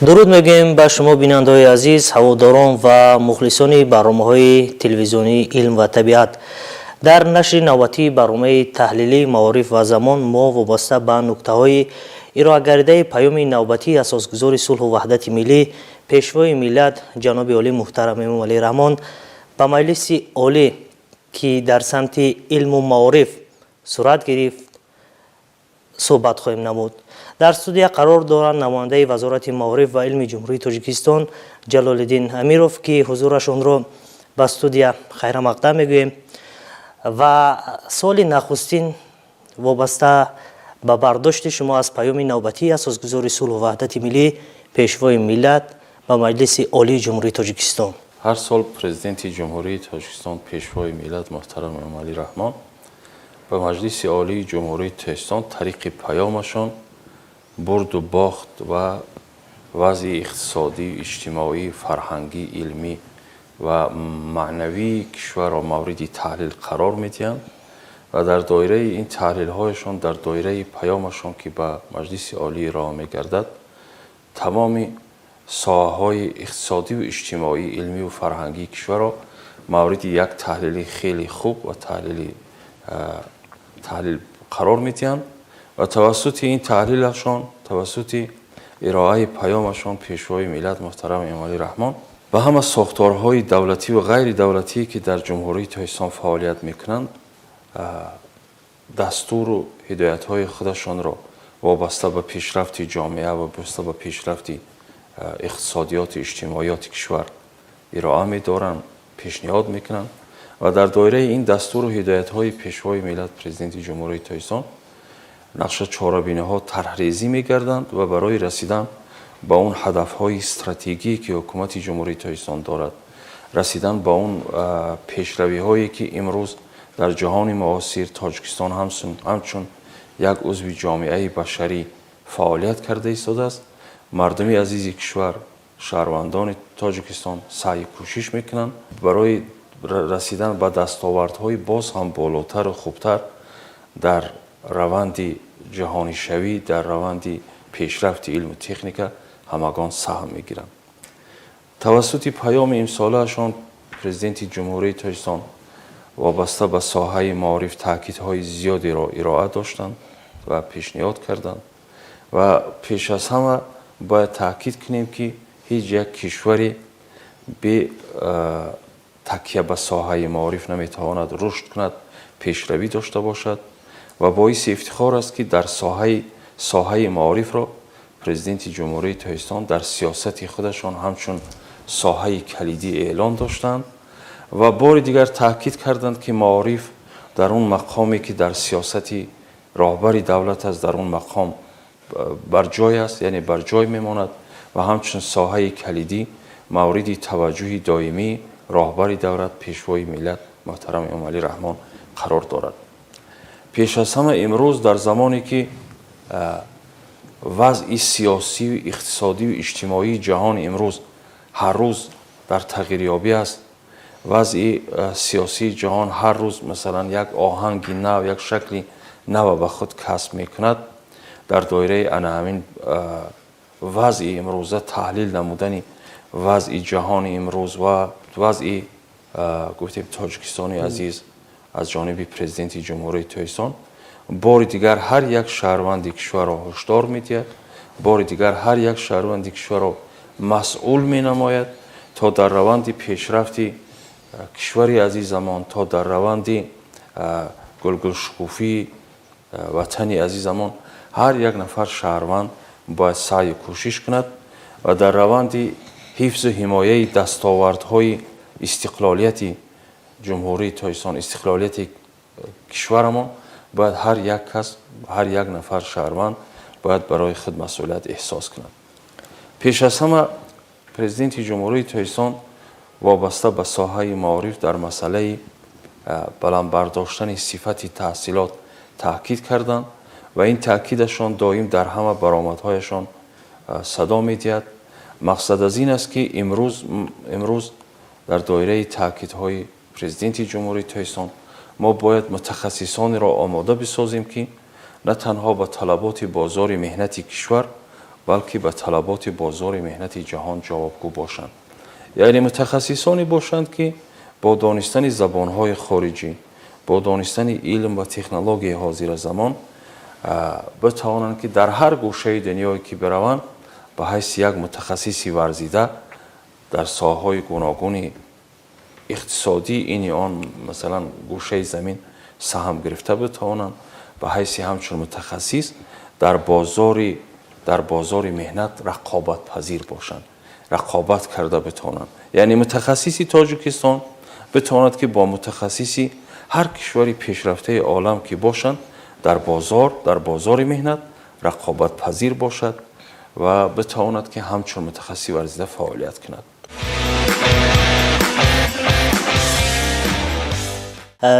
Дуруд мегӯем ба шумо, бинандаҳои азиз, ҳаводорон ва мухлисони барномаҳои телевизионии «Илм ва табиат». Дар нашри навбатии барномаи таҳлилии «Маориф ва замон» мо вобаста ба нуктаҳои ироагардидаи паёми навбатии асосгузори сулҳу ваҳдати миллӣ, Пешвои миллат, ҷаноби олӣ муҳтарам Эмомалӣ Раҳмон ба Маҷлиси Олӣ, ки дар самти илму маориф сурат гирифт, суҳбат хоҳем намуд. Дар студия қарор доранд намояндаи Вазорати маориф ва илми Ҷумҳурии Тоҷикистон Ҷалолиддин Амиров, ки ҳузурашонро ба студия хайрамақдам мегӯем. Ва суоли нахустин вобаста ба бардошти шумо аз паёми навбатии асосгузори сулҳу ваҳдати миллӣ, Пешвои миллат ба Маҷлиси Олии Ҷумҳурии Тоҷикистон. Ҳар сол Президенти Ҷумҳурии Тоҷикистон, Пешвои миллат муҳтарам Эмомалӣ Раҳмон ба Маҷлиси Олии Ҷумҳурии Тоҷикистон тариқи паёмашон бурду бохт ва вазъи иқтисодӣ, иҷтимоӣ, фарҳангӣ, илмӣ ва маънавии кишварро мавриди таҳлил қарор медиҳанд ва дар доираи ин таҳлилҳояшон, дар доираи паёмашон, ки ба Маҷлиси Олӣ ироа мегардад, тамоми соҳаҳои иқтисодиву иҷтимоӣ, илмиву фарҳангии кишварро мавриди як таҳлили хеле хуб ва таҳлил қарор медиҳанд. Ва тавассути ин таҳлилашон, тавассути ироаи паёмашон Пешвои миллат муҳтарам Эмомалӣ Раҳмон ба ҳама сохторҳои давлатӣ ва ғайридавлатие, ки дар Ҷумҳурии Тоҷикистон фаъолият мекунанд, дастуру ҳидоятҳои худашонро вобаста ба пешрафти ҷомеа ва вобаста ба пешрафти иқтисодиёту иҷтимоиёти кишвар ироа медоранд, пешниҳод мекунанд. Ва дар доираи ин дастуру ҳидоятҳои Пешвои миллат, Президенти Ҷумҳурии Тоҷикистон нақша, чорабиниҳо тарҳрезӣ мегарданд ва барои расидан ба он ҳадафҳои стратегие, ки Ҳукумати Ҷумҳурии Тоҷикистон дорад, расидан ба он пешравиҳое, ки имрӯз дар ҷаҳони муосир Тоҷикистон ҳамчун як узви ҷомеаи башарӣ фаъолият карда истодааст, мардуми азизи кишвар, шаҳрвандони Тоҷикистон саъю кӯшиш мекунанд барои расидан ба дастовардҳои боз ҳам болотару хубтар дар раванди ҷаҳонишавӣ, дар раванди пешрафти илму техника ҳамагон саҳм мегиранд. Тавассути паёми имсолаашон Президенти Ҷумҳурии Тоҷикистон вобаста ба соҳаи маориф таъкидҳои зиёдеро ироа доштанд ва пешниҳод карданд. Ва пеш аз ҳама бояд таъкид кунем, ки ҳеҷ як кишваре бе такя ба соҳаи маориф наметавонад рушд кунад, пешравӣ дошта бошад. Ва боиси ифтихор аст, ки дар соҳаи маорифро Президенти Ҷумҳурии Тоҷикистон дар сиёсати худашон ҳамчун соҳаи калидӣ эълон доштанд ва бори дигар таъкид карданд, ки маориф дар он мақоме, ки дар сиёсати роҳбари давлат аст, дар он мақом барҷой аст, яъне барҷой мемонад ва ҳамчун соҳаи калидӣ мавриди таваҷҷӯҳи доимии роҳбари давлат, Пешвои миллат муҳтарам Эмомалӣ Раҳмон қарор дорад. Пеш аз ҳама, имрӯз, дар замоне ки вазъи сиёсию иқтисодию иҷтимоии ҷаҳони имрӯз ҳар рӯз дар тағйирёбӣ аст, вазъи сиёсии ҷаҳон ҳар рӯз, масалан, як оҳанги нав, як шакли нава ба худ касб мекунад, дар доираи ана ҳамин вазъи имрӯза таҳлил намудани вазъи ҷаҳони имрӯз ва вазъи, гуфтем, Тоҷикистони азиз аз ҷониби Президенти Ҷумҳурии Тоҷикистон бори дигар ҳар як шаҳрванди кишварро ҳушдор медиҳад, бори дигар ҳар як шаҳрванди кишварро масъул менамояд, то дар раванди пешрафти кишвари азизамон, то дар раванди гулгулшукуфии ватани азизамон ҳар як нафар шаҳрванд бояд саъю кӯшиш кунад ва дар раванди ҳифзу ҳимояи дастовардҳои истиқлолияти Ҷумҳурии Тоҷикистон, истиқлолияти кишварамон бояд ҳар як кас, ҳар як нафар шаҳрванд бояд барои худ масъулият эҳсос кунад. Пеш аз ҳама, Президенти Ҷумҳурии Тоҷикистон вобаста ба соҳаи маориф дар масъалаи баланд бардоштани сифати таҳсилот таъкид карданд ва ин таъкидашон доим дар ҳама баромадҳояшон садо медиҳад. Мақсад аз ин аст, ки имрӯз дар доираи таъкидҳои Президенти Ҷумҳурии Тоҷикистон мо бояд мутахассисонеро омода бисозем, ки на танҳо ба талаботи бозори меҳнати кишвар, балки балки ба талаботи бозори меҳнати ҷаҳон ҷавобгӯ бошанд. Яъне мутахассисоне бошанд, ки бо донистани забонҳои хориҷӣ, бо донистани илм ва технологияи ҳозиразамон битавонанд, ки дар ҳар гӯшаи дунёе ки бираванд, ба ҳайси як мутахассиси варзида дар соҳаҳои гуногуни иқтисодии ини он, масалан, гӯшаи замин саҳм гирифта битавонанд, ба ҳайси ҳамчун мутахассис дар бозори меҳнат рақобатпазир бошанд, рақобат карда битавонанд. Яъне мутахассиси Тоҷикистон битавонад, ки бо мутахассиси ҳар кишвари пешрафтаи олам ки бошанд, дар бозори меҳнат рақобатпазир бошад ва битавонад, ки ҳамчун мутахассиси варзида фаъолият кунад.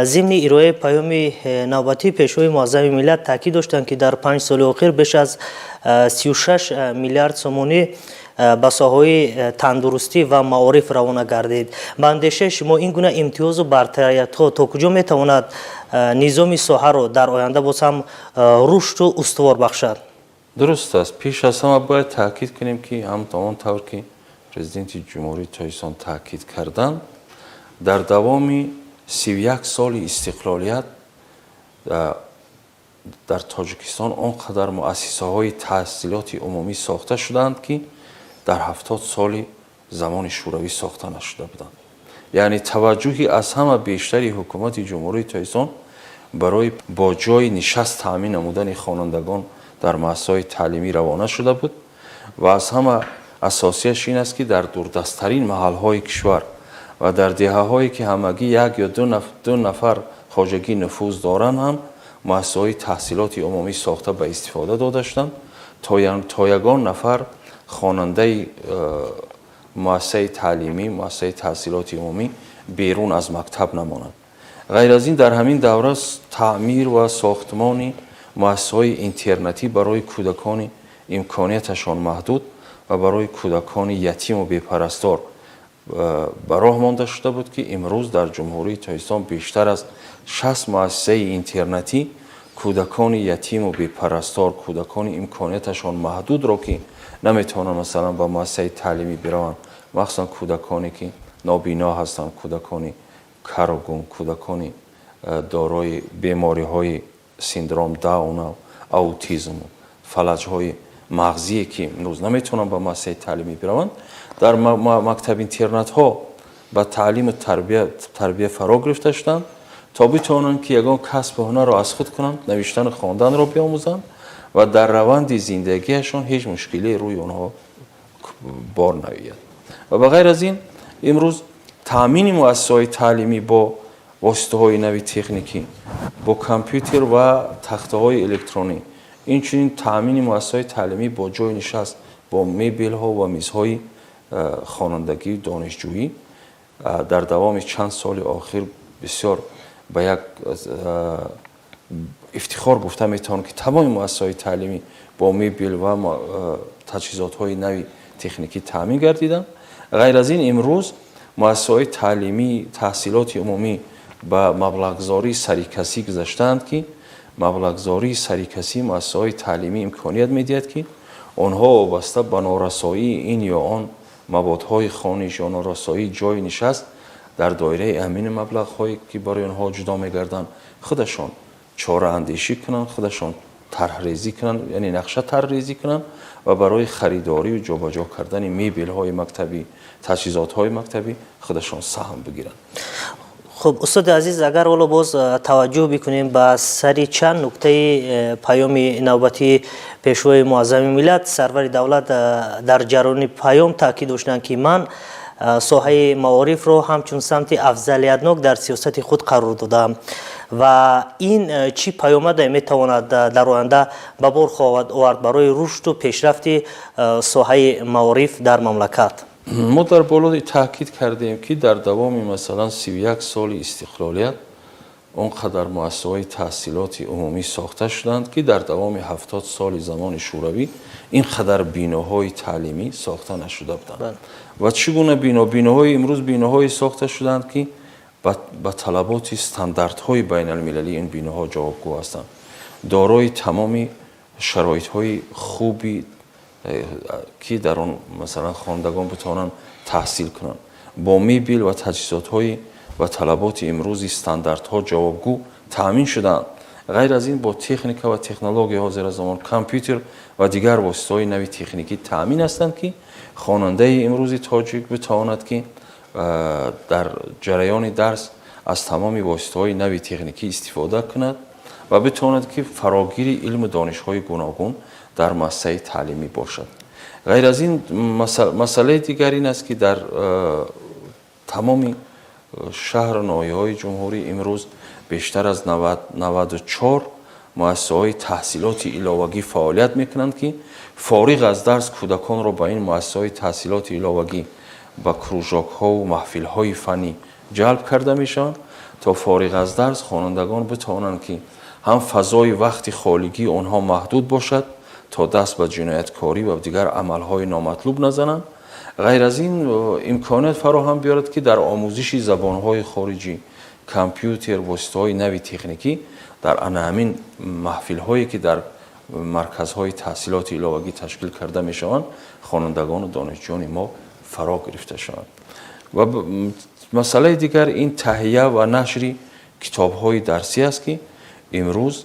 Зимни ироаи паёми навбатии Пешвои Муаззами миллат таъкид доштанд, ки дар 5 соли охир беш аз 36 миллиард сомонӣ ба соҳаҳои тандурустӣ ва маориф равона гардид. Ба андешаи шумо, ин гуна имтиёзу бартариятҳо то куҷо метавонад низоми соҳаро дар оянда боз ҳам рушду устувор бахшад? Дуруст аст. Пеш аз ҳама бояд таъкид кунем, ки ҳам он тавр ки Президенти Ҷумҳурии Тоҷикистон таъкид карданд, дар давоми 31 соли истиқлолият дар Тоҷикистон он қадар муассисаҳои таҳсилоти умумӣ сохта шудаанд, ки дар 70 соли замони Шӯравӣ сохта нашуда буданд. Яъне таваҷҷӯҳи аз ҳама бештари Ҳукумати Ҷумҳурии Тоҷикистон барои бо ҷойи нишаст таъмин намудани хонандагон дар муассисаҳои таълимӣ равона шуда буд. Ва аз ҳама асосияш ин аст, ки дар дурдасттарин маҳалҳои кишвар ва дар деҳаҳое, ки ҳамагӣ як ё ду нафар хоҷагӣ нуфуз доранд, ҳам муассисаҳои таҳсилоти умумӣ сохта ба истифода дода шуданд, то ягон нафар хонандаи муассисаи таълимӣ, муассисаи таҳсилоти умумӣ берун аз мактаб намонад. Ғайр аз ин, дар ҳамин давра таъмир ва сохтмони муассисаҳои интернатӣ барои кӯдакони имконияташон маҳдуд ва барои кӯдакони ятиму бепарастор ба роҳ монда шуда буд, ки имрӯз дар Ҷумҳурии Тоҷикистон бештар аз 60 муассисаи интернатӣ кӯдакони ятиму бепарастор, кӯдакони имконияташон маҳдудро, ки наметавонанд, масалан, ба муассисаи таълимӣ бираванд, махсусан кӯдаконе, ки нобино ҳастанд, кӯдакони кару гум, кӯдакони дорои бемориҳои синдром Дауна, аутизму фалаҷҳои мағзие, ки имрӯз наметавонанд ба муассисаи таълимӣ бираванд, дар мактаб интернатҳо ба таълиму тарбия фаро гирифта шуданд, то битавонанд, ки ягон касбу ҳунарро аз худ кунанд, навиштану хонданро биомӯзанд ва дар раванди зиндагиашон ҳеҷ мушкилие рӯи онҳо бор наояд. Ва ба ғайр аз ин, имрӯз таъмини муассисаҳои таълимӣ бо воситаҳои нави техникӣ, бо компютер ва тахтаҳои электронӣ, инчунин таъмини муассисаҳои таълимӣ бо ҷойи нишаст, бо мебелҳо ва мизҳои хонандагию донишҷӯӣ дар давоми чанд соли охир бисёр ба як ифтихор гуфта метавонам, ки тамоми муассисаҳои таълимӣ бо мебел ва таҷҳизотҳои нави техникӣ таъмин гардиданд. Ғайр аз ин, имрӯз муассисаҳои таълимӣ, таҳсилоти умумӣ ба маблағгузории сарикасӣ гузаштаанд, ки маблағгузории сарикасӣ муассисаҳои таълимӣ имконият медиҳад, ки онҳо вобаста ба норасоии ин ё он маводҳои хониш ё норасоии ҷойи нишаст, дар доираи ҳамин маблағҳое, ки барои онҳо ҷудо мегарданд, худашон чораандешӣ кунанд, худашон тарҳрезӣ кунанд, яъне нақша тарҳрезӣ кунанд ва барои харидорию ҷобаҷо кардани мебелҳои мактабӣ, таҷҳизотҳои мактабӣ худашон саҳм бигиранд. Хуб, устоди азиз, агар ҳоло боз таваҷҷӯҳ бикунем ба сари чанд нуктаи паёми навбатии Пешвои Муаззами миллат, сарвари давлат дар ҷараёни паём таъкид доштанд, ки ман соҳаи маорифро ҳамчун самти афзалиятнок дар сиёсати худ қарор додаам. Ва ин чӣ паёмаде метавонад дар оянда ба бор хоҳад овард барои рушду пешрафти соҳаи маориф дар мамлакат? Мо дар боло таъкид кардем, ки дар давоми, масалан, 31 соли истиқлолият он қадар муассисаҳои таҳсилоти умумӣ сохта шуданд, ки дар давоми 70 соли замони Шӯравӣ ин қадар биноҳои таълимӣ сохта нашуда буданд. Ва чӣ гуна бино? Биноҳои имрӯз биноҳое сохта шуданд, ки ба талаботи стандартҳои байналмилалӣ ин биноҳо ҷавобгӯ ҳастанд, дорои тамоми шароитҳои хуби ки дар он, масалан, хонандагон битавонанд таҳсил кунанд, бо мебел ва таҷҳизотҳои ва талаботи имрӯзи стандартҳо ҷавобгӯ таъмин шудаанд. Ғайр аз ин, бо техника ва технологияи ҳозира замон, компютер ва дигар воситаҳои нави техникӣ таъмин ҳастанд, ки хонандаи имрӯзи тоҷик битавонад, ки дар ҷараёни дарс аз тамоми воситаҳои нави техникӣ истифода кунад ва битавонад, ки фарогири илму донишҳои гуногун дар муассисаи таълимӣ бошад. Ғайр аз ин, масъалаи дигар ин аст, ки дар тамоми шаҳру ноҳияҳои ҷумҳурӣ имрӯз бештар аз 94 муассисаҳои таҳсилоти иловагӣ фаъолият мекунанд, ки фориғ аз дарс кӯдаконро ба ин муассисаҳои таҳсилоти иловагӣ ба кружокҳову маҳфилҳои фаннӣ ҷалб карда мешаванд, то фориғ аз дарс хонандагон битавонанд, ки ҳам фазои вақти холигии онҳо маҳдуд бошад, то даст ба ҷинояткорӣ ва дигар амалҳои номатлуб назананд. Ғайр аз ин, имконият фароҳам биёрад, ки дар омӯзиши забонҳои хориҷӣ, компютер, воситаҳои нави техникӣ дар ана ҳамин маҳфилҳое, ки дар марказҳои таҳсилоти иловагӣ ташкил карда мешаванд, хонандагону донишҷӯёни мо фаро гирифта шаванд. Ва масъалаи дигар ин таҳия ва нашри китобҳои дарсӣ аст, ки имрӯз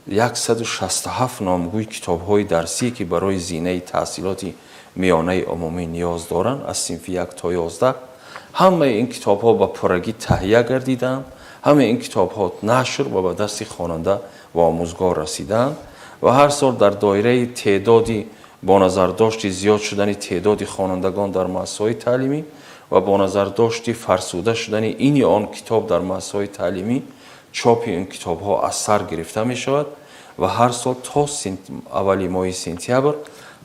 167 номгӯи китобҳои дарсие, ки барои зинаи таҳсилоти миёнаи умумӣ ниёз доранд, аз синфи 1 то 11, ҳамаи ин китобҳо ба пуррагӣ таҳия гардидаанд, ҳамаи ин китобҳо нашр ва ба дасти хонанда ва омӯзгор расидаанд. Ва ҳар сол дар доираи теъдоди бо назардошти зиёд шудани теъдоди хонандагон дар муассисаҳои таълимӣ ва бо назардошти фарсуда шудани ин ё он китоб дар муассисаҳои таълимӣ, чопи ин китобҳо аз сар гирифта мешавад ва ҳар сол то аввали моҳи сентябр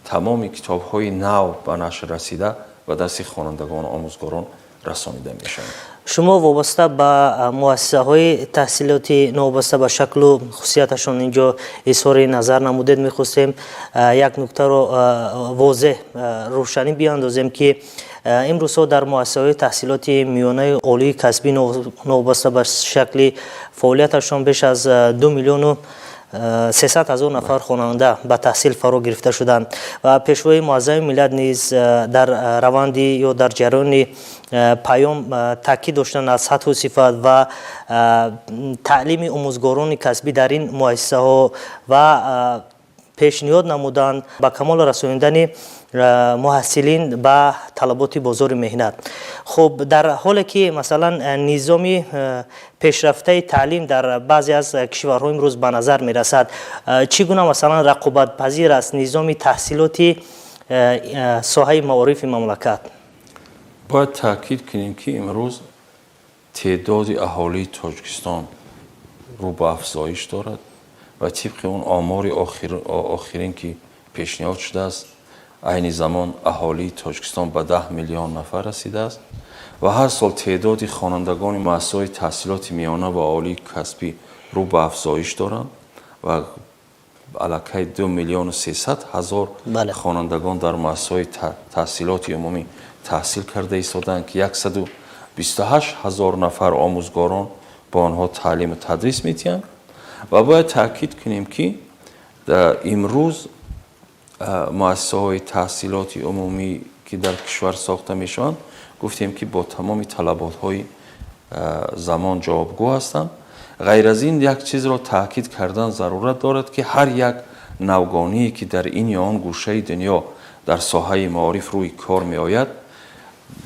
тамоми китобҳои нав ба нашр расида ба дасти хонандагону омӯзгорон расонида мешаванд. Шумо вобаста ба муассисаҳои таҳсилоти новобаста ба шаклу хусусияташон инҷо изҳори назар намудед. Мехостем як нуктаро возеҳ рӯшанӣ биандозем, ки имрӯзҳо дар муассисаҳои таҳсилоти миёнаи олии касбӣ новобаста ба шакли фаъолияташон беш аз 2 300 000 нафар хонанда ба таҳсил фаро гирифта шуданд. Ва Пешвои муаззами миллат низ дар раванди ё дар ҷараёни паём таъкид доштанд аз сатҳу сифат ва таълими омӯзгорони касбӣ дар ин муассисаҳо ва пешниҳод намуданд ба камол расонидани муҳассилин ба талаботи бозори меҳнат. Хуб, дар ҳоле ки, масалан, низоми пешрафтаи таълим дар баъзе аз кишварҳо имрӯз ба назар мерасад, чӣ гуна, масалан, рақобатпазир аст низоми таҳсилоти соҳаи маорифи мамлакат? Бояд таъкид кунем, ки имрӯз теъдоди аҳолии Тоҷикистон рӯ ба афзоиш дорад ва тибқи он омори охирин, ки пешниҳод шудааст, айни замон аҳолии Тоҷикистон ба 10 миллион нафар расидааст ва ҳар сол теъдоди хонандагони муассисаҳои таҳсилоти миёна ва олии касбӣ рӯ ба афзоиш доранд ва аллакай 2 300 000 хонандагон дар муассисаҳои таҳсилоти умумӣ таҳсил карда истодаанд, ки 128 000 нафар омӯзгорон ба онҳо таълиму тадрис медиҳанд. Ва бояд таъкид кунем, ки имрӯз муассисаҳои таҳсилоти умумӣ, ки дар кишвар сохта мешаванд, гуфтем, ки бо тамоми талаботҳои замон ҷавобгӯ ҳастанд. Ғайр аз ин, як чизро таъкид кардан зарурат дорад, ки ҳар як навгоние, ки дар ин ё он гӯшаи дунё дар соҳаи маориф рӯи кор меояд,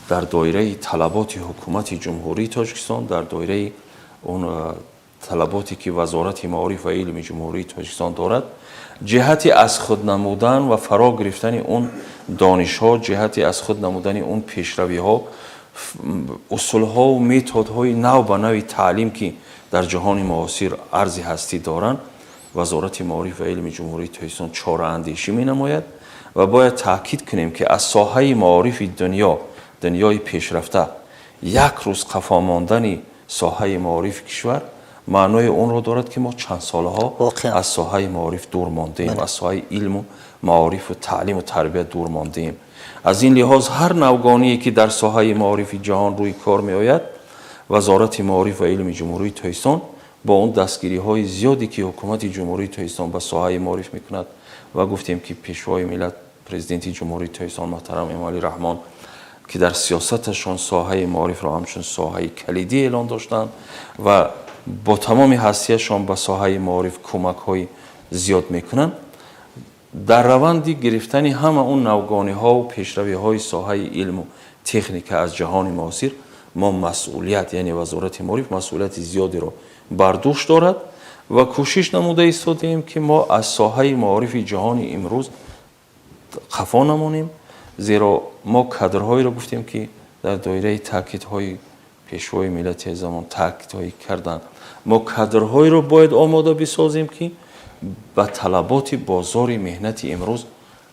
дар доираи талаботи Ҳукумати Ҷумҳурии Тоҷикистон, дар доираи он талаботе, ки Вазорати маориф ва илми Ҷумҳурии Тоҷикистон дорад, ҷиҳати аз худ намудан ва фаро гирифтани он донишҳо, ҷиҳати аз худ намудани он пешравиҳо, усулҳову методҳои нав ба нави таълим, ки дар ҷаҳони муосир арзи ҳастӣ доранд, Вазорати маориф ва илми Ҷумҳурии Тоҷикистон чораандешӣ менамояд. Ва бояд таъкид кунем, ки аз соҳаи маорифи дунё, дунёи пешрафта, як рӯз қафо мондани соҳаи маорифи кишвар маънои онро дорад, ки мо чанд солаҳо аз соҳаи маориф дур мондаем, аз соҳаи илму маорифу таълиму тарбия дур мондаем. Аз ин лиҳоз, ҳар навгоние, ки дар соҳаи маорифи ҷаҳон рӯи кор меояд, Вазорати маориф ва илми Ҷумҳурии Тоҷикистон бо он дастгириҳои зиёде, ки Ҳукумати Ҷумҳурии Тоҷикистон ба соҳаи маориф мекунад, ва гуфтем, ки Пешвои миллат Президенти Ҷумҳурии Тоҷикистон муҳтарам Эмомалӣ Раҳмон, ки дар сиёсаташон соҳаи маорифро ҳамчун соҳаи калидӣ эълон доштанд ва бо тамоми ҳастияшон ба соҳаи маориф кӯмакҳои зиёд мекунанд, дар раванди гирифтани ҳама он навгониҳову пешравиҳои соҳаи илму техника аз ҷаҳони муосир мо масъулият, яъне Вазорати маориф масъулияти зиёдеро бар дӯш дорад ва кӯшиш намуда истодаем, ки мо аз соҳаи маорифи ҷаҳони имрӯз қафо намонем, зеро мо кадрҳоеро гуфтем, ки дар доираи таъкидҳои Пешвои миллати замон таъкидҳое карданд, мо кадрҳоеро бояд омода бисозем, ки ба талаботи бозори меҳнати имрӯз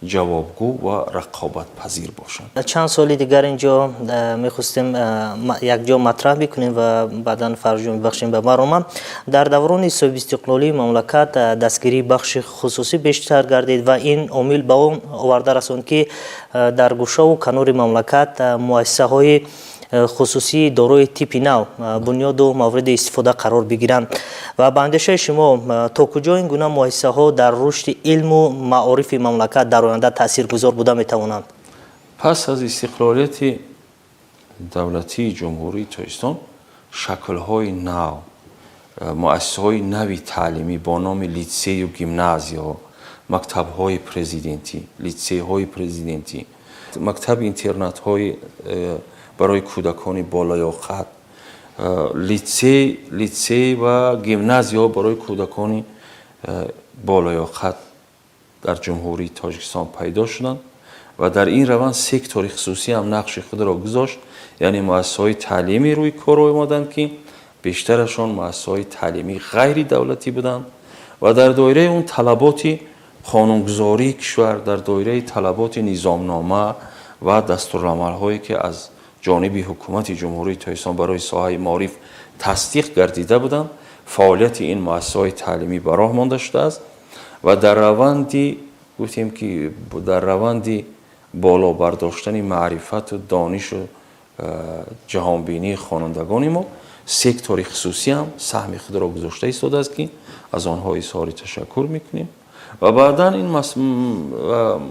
ҷавобгӯ ва рақобатпазир бошанд. Чанд соли дигар инҷо мехостем якҷо матраҳ бикунем ва баъдан фарҷом бибахшем ба барнома. Дар даврони соҳибистиқлолии мамлакат дастгирии бахши хусусӣ бештар гардид ва ин омил ба он оварда расонд, ки дар гӯшаву канори мамлакат муассисаҳои хусусии дорои типи нав бунёду мавриди истифода қарор бигиранд. Ва ба андешаи шумо, то куҷо ин гуна муассисаҳо дар рушди илму маорифи мамлакат дар оянда таъсиргузор буда метавонанд? Пас аз истиқлолияти давлатии Ҷумҳурии Тоҷикистон шаклҳои нав, муассисаҳои нави таълимӣ бо номи литсею гимназияҳо, мактабҳои президентӣ, литсейҳои президентӣ, мактаби интернатҳои барои кӯдакони болаёқат, литсей ва гимназияҳо барои кӯдакони болаёқат дар Ҷумҳурии Тоҷикистон пайдо шуданд ва дар ин раванд сектори хусусӣ ҳам нақши худро гузошт, яъне муассисаҳои таълимӣ рӯи кор омаданд, ки бештарашон муассисаҳои таълимии ғайридавлатӣ буданд ва дар доираи он талаботи қонунгузории кишвар, дар доираи талаботи низомнома ва дастурамалҳое, ки аз ҷониби ҳукумати Ҷумҳурии Тоҷикистон барои соҳаи маориф тасдиқ гардида буданд, фаъолияти ин муассисаҳои таълимӣ ба роҳ монда шудааст ва дар раванди, гуфтем, ки дар раванди боло бардоштани маърифату донишу ҷаҳонбинии хонандагони мо сектори хусусӣ ҳам саҳми худро гузошта истодааст, ки аз онҳо изҳори ташаккур мекунем. Ва баъдан ин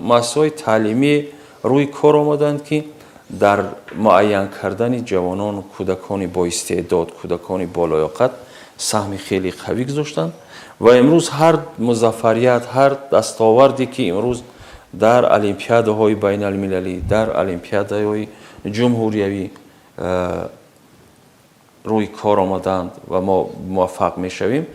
муассисаҳои таълимӣ рӯи кор омаданд, ки дар муайян кардани ҷавонону кӯдакони боистеъдод, кӯдакони болоёқат саҳми хеле қавӣ гузоштанд. Ва имрӯз ҳар музаффарият, ҳар дастоварде, ки имрӯз дар олимпиадаҳои байналмилалӣ, дар олимпиадаҳои ҷумҳуриявӣ рӯи кор омаданд ва мо муваффақ мешавем,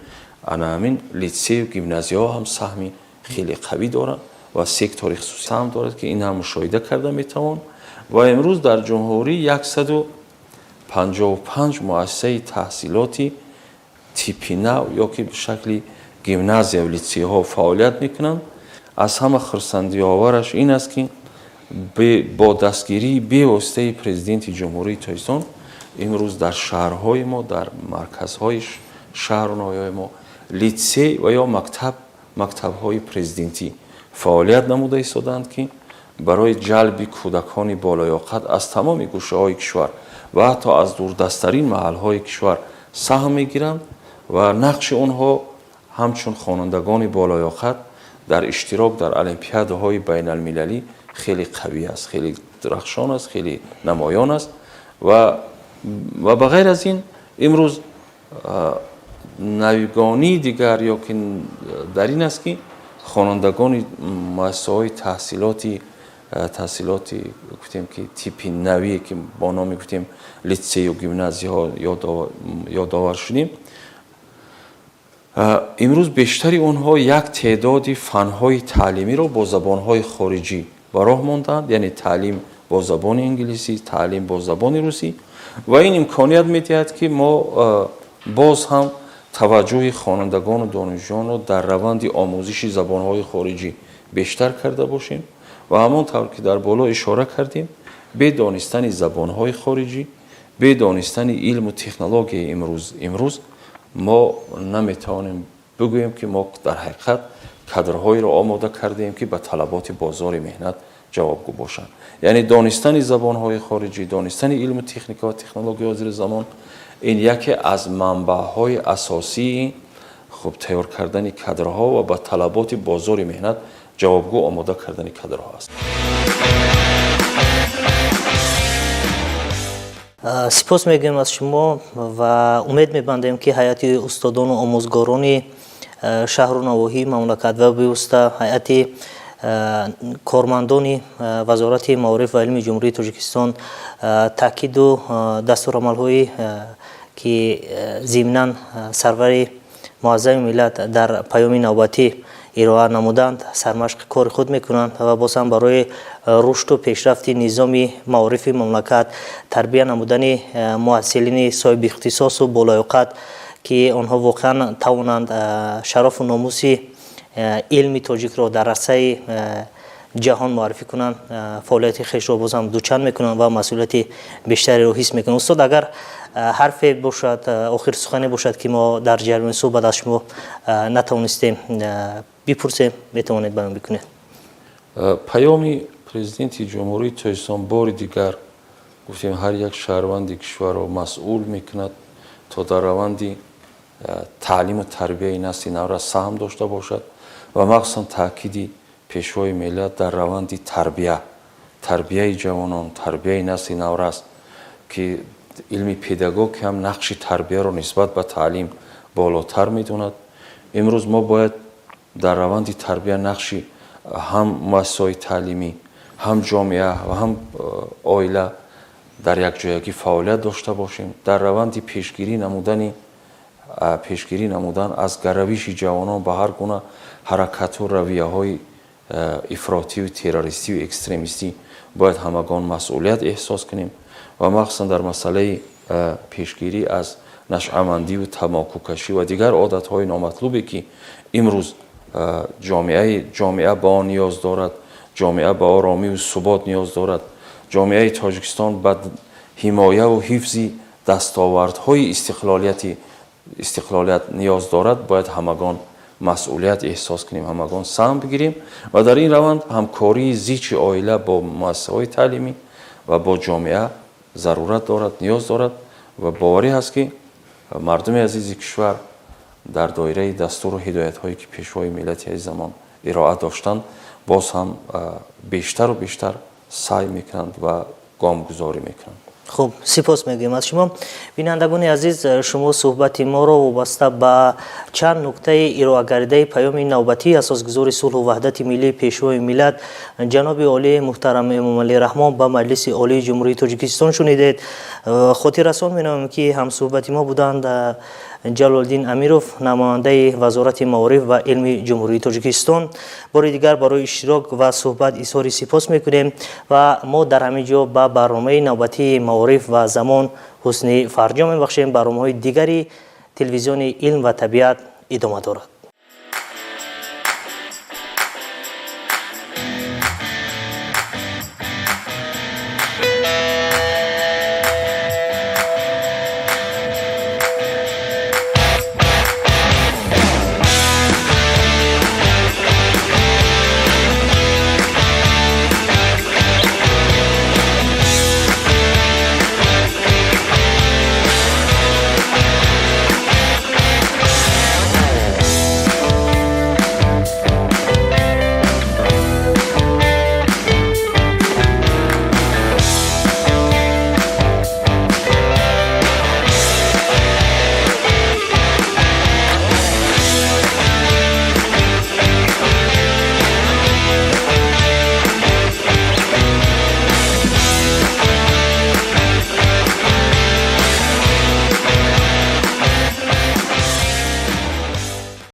ана ҳамин литсею гимназияҳо ҳам саҳми хеле қавӣ доранд ва сектори хусусӣ саҳм дорад, ки ин ҳам мушоҳида карда метавон. Ва имрӯз дар ҷумҳурӣ 155 муассисаи таҳсилоти типи нав ё ки ба шакли гимназия литсейҳо фаъолият мекунанд. Аз ҳама хурсандиовараш ин аст, ки бо дастгирии бевоситаи Президенти Ҷумҳурии Тоҷикистон имрӯз дар шаҳрҳои мо, дар марказҳои шаҳру ноҳияҳои мо литсей ва ё мактабҳои президентӣ фаъолият намуда истодаанд, ки барои ҷалби кӯдакони болоёқат аз тамоми гӯшаҳои кишвар ва ҳатто аз дурдасттарин маҳалҳои кишвар саҳм мегиранд ва нақши онҳо ҳамчун хонандагони болоёқат дар иштирок дар олимпиадаҳои байналмилалӣ хеле қавӣ аст, хеле дурахшон аст, хеле намоён аст. Ва ба ғайр аз ин имрӯз навгонии дигар ё ки дар ин аст, ки хонандагони муассисаҳои таҳсилоти, гуфтем, ки типи навие, ки бо номи, гуфтем, литсею гимназияҳо ёдовар шудем, имрӯз бештари онҳо як теъдоди фанҳои таълимиро бо забонҳои хориҷӣ ба роҳ монданд, яъне таълим бо забони инглисӣ, таълим бо забони русӣ. Ва ин имконият медиҳад, ки мо боз ҳам таваҷҷӯҳи хонандагону донишҷӯёнро дар раванди омӯзиши забонҳои хориҷӣ бештар карда бошем. Ва ҳамон тавр ки дар боло ишора кардем, бе донистани забонҳои хориҷӣ, бе донистани илму технологияи имрӯз мо наметавонем бигӯем, ки мо дар ҳақиқат кадрҳоеро омода кардаем, ки ба талаботи бозори меҳнат ҷавобгӯ бошанд. Яъне донистани забонҳои хориҷӣ, донистани илму техника ва технологияи ҳозири замон ин яке аз манбаъҳои асосии хуб тайёр кардани кадрҳо ва ба талаботи бозори меҳнат Ҷавобгӯ омода кардани кадрҳо аст. Сипос мегӯем аз шумо ва умед мебандем, ки ҳайати устодону омӯзгорони шаҳру навоҳии мамлакат ва бевосита ҳайати кормандони Вазорати маориф ва илми Ҷумҳурии Тоҷикистон таъкиду дастурамалҳое, ки зимнан сарвари муаззами миллат дар паёми навбатӣ ироа намуданд, сармашқи кори худ мекунанд ва боз ҳам барои рушду пешрафти низоми маорифи мамлакат, тарбия намудани муҳассилини соҳиби ихтисосу болаёқат, ки онҳо воқеан тавонанд шарафу номуси илми тоҷикро дар арсаи ҷаҳон муаррифӣ кунанд, фаъолияти хешро боз ҳам дучанд мекунанд ва масъулияти бештареро ҳис мекунанд. Устод, агар ҳарфе бошад, охир сухане бошад, ки мо дар ҷараёни суҳбат аз шумо натавонистем бипурсем, метавонед баён бикунед. Паёми Президенти Ҷумҳурии Тоҷикистон, бори дигар гуфтем, ҳар як шаҳрванди кишварро масъул мекунад, то дар раванди таълиму тарбияи насли наврас саҳм дошта бошад ва махсусан таъкиди Пешвои миллат дар раванди тарбия, тарбияи ҷавонон, тарбияи насли наврас, ки илми педагог ҳам нақши тарбияро нисбат ба таълим болотар медонад. Имрӯз мо бояд дар раванди тарбия нақши ҳам муассисаҳои таълимӣ, ҳам ҷомеа ва ҳам оила дар якҷоягӣ фаъолият дошта бошем. Дар раванди пешгирӣ намудан аз гаравиши ҷавонон ба ҳар гуна ҳаракату равияҳои ифротию террористию экстремистӣ бояд ҳамагон масъулият эҳсос кунем ва махсусан дар масъалаи пешгирӣ аз нашъамандиву тамокукашӣ ва дигар одатҳои номатлубе, ки имрӯз ҷомеа ба он ниёз дорад, ҷомеа ба оромиву субот ниёз дорад, ҷомеаи Тоҷикистон ба ҳимояву ҳифзи дастовардҳои истиқлолият ниёз дорад, бояд ҳамагон масъулият эҳсос кунем, ҳамагон саҳм бигирем ва дар ин раванд ҳамкории зичи оила бо муассисаҳои таълимӣ ва бо ҷомеа зарурат дорад, ниёз дорад. Ва боварӣ ҳаст, ки мардуми азизи кишвар дар доираи дастуру ҳидоятҳое, ки Пешвои миллати азизамон ироа доштанд, боз ҳам бештару бештар саъй мекунанд ва гомгузорӣ мекунанд. Хуб, сипос мегӯем аз шумо. Бинандагони азиз, шумо суҳбати моро вобаста ба чанд нуктаи ироагардаи паёми навбатии Асосгузори сулҳу ваҳдати миллӣ, Пешвои миллат, ҷаноби олии муҳтарам Эмомалӣ Раҳмон ба Маҷлиси Олии Ҷумҳурии Тоҷикистон шунидед. Хотиррасон менамоем, ки ҳамсуҳбати мо буданд Ҷалолиддин Амиров, намояндаи Вазорати маориф ва илми Ҷумҳурии Тоҷикистон. Бори дигар барои иштирок ва суҳбат изҳори сипос мекунем ва мо дар ҳамин ҷо ба барномаи навбатии «Маориф ва замон» ҳусни фарҷом мебахшем. Барномаҳои дигари телевизиони «Илм ва табиат» идома дорад.